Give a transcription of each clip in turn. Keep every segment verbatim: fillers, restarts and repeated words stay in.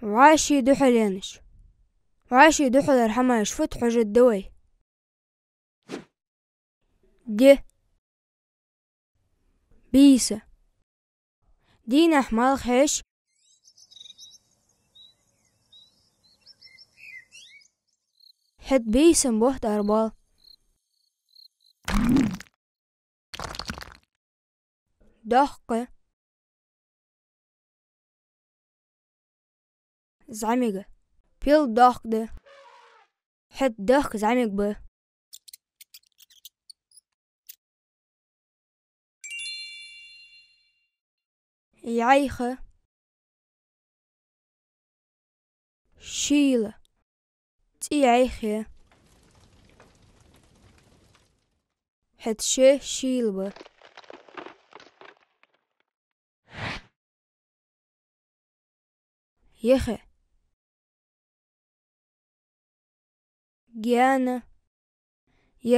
ВӀаший духьалаш. ВӀаший духьалара хӀамаш фуд хьожаргда вай. Ди. Бийса. Дийнахьа малх хьеш, хӀаьта бийсан бутт арабоал. Дохк. ЗӀамига. Пил дохк да, хӀаьта дохк зӀамига ба. Яйха. Шийла. ЦӀий яйха я, хӀаьта ше шийла ба. Яха. Гаьна.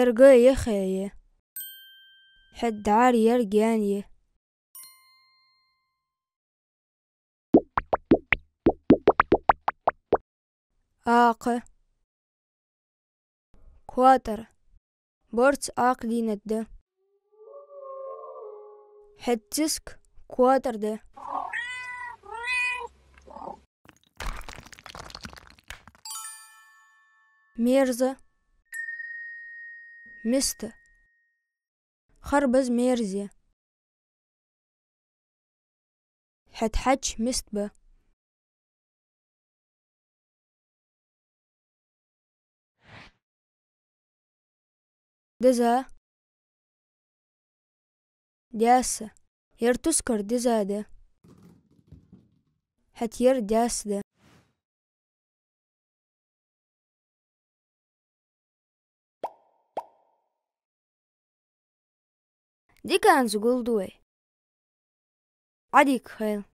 Ер га яха я, хӀаьта дӀара ер гаьна я. Акха. Коатар. Барц акха дийнат да, хӀаьта циска коатар да. Мерза. Миста. Харбаза мерза я, хӀаьта хьач миста ба. Деза. Даьсса. Ер тускар деза да, хӀаьта ер даьсса да. Диканца гулду вай. Ӏадика хийла.